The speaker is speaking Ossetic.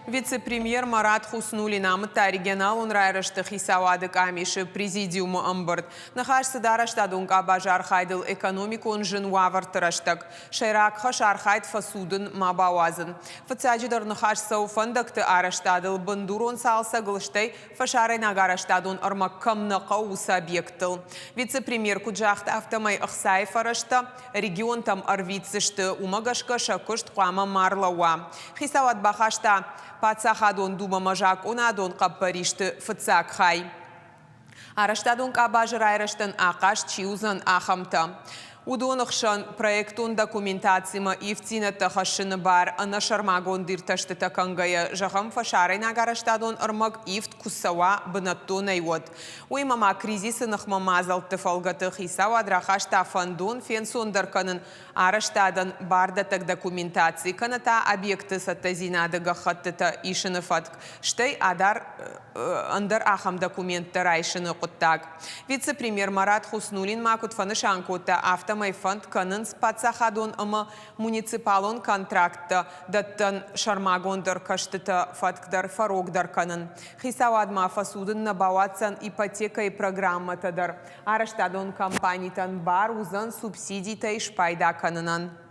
Вице-премьер Марат Хуснуллин амыдта регионалон райрӕзты хицауады къамисы президиумы ӕмбырд. Ныхас цыд арӕзтадон къабазы архайдыл экономикон зын уавӕрты рӕстӕг. Сӕйраг хӕс архайд фӕцудын ма бауадзын. Фыццаджыдӕр ныхас цӕуы фӕндӕгты арӕзтадыл, бындурон цалцӕгыл, стӕй фӕсарӕйнаг арӕзтадон ӕрмӕг кӕм нӕ хъӕуы, уыцы объекттыл. Вице-премьер куыд загъта, афтӕмӕй ӕхцайы фӕрӕзтӕ регионтӕм ӕрвитдзысты, уымӕ гӕсгӕ сӕ куыст хъуамӕ ма рлӕууа. Хицауад бахаста Паддзахадон Думӕмӕ закъонадон хъӕппӕристы фыццаг хай. Арӕзтадон къабазы райрӕзтӕн ахъаз чи уыдзӕн, ахӕмтӕ. Уыдоны хсӕн проектон документацимӕ ивддзинӕдтӕ хӕссыны бар ӕнӕсӕрмагонд иртӕстытӕ кӕнгӕйӕ, зӕгъӕм, фӕсарӕйнаг арӕзтадон ӕрмӕг ивд куы цӕуа бынӕттонӕй, уӕд. Уыимӕ ма кризисы ныхмӕ мадзӕлтты фӕлгӕты хицауад рахаста фӕндон фенцондӕр кӕнын арӕзтадӕн бардӕттӕг документаци кӕнӕ та объекты цӕттӕдзинады гӕххӕттытӕ исыны фӕтк, стӕй адар ӕндӕр ахӕм документтӕ райсыны хъуыддаг. Вице-премьер Марат Хуснуллин ма куыд фӕнысан кодта, афтӕмӕй фӕнд кӕнынц паддзахадон ӕмӕ муниципалон контракттӕ дӕттӕн сӕрмагонд ӕркӕстытӕ фӕтк дӕр фӕрогдӕр кӕнын. Хицауад ма фӕцудын нӕ бауадздзӕн ипотекӕйы программӕтӕ дӕр. Арӕзтадон компанитӕн бар уыдзӕн субсидитӕй спайда кӕнынӕн.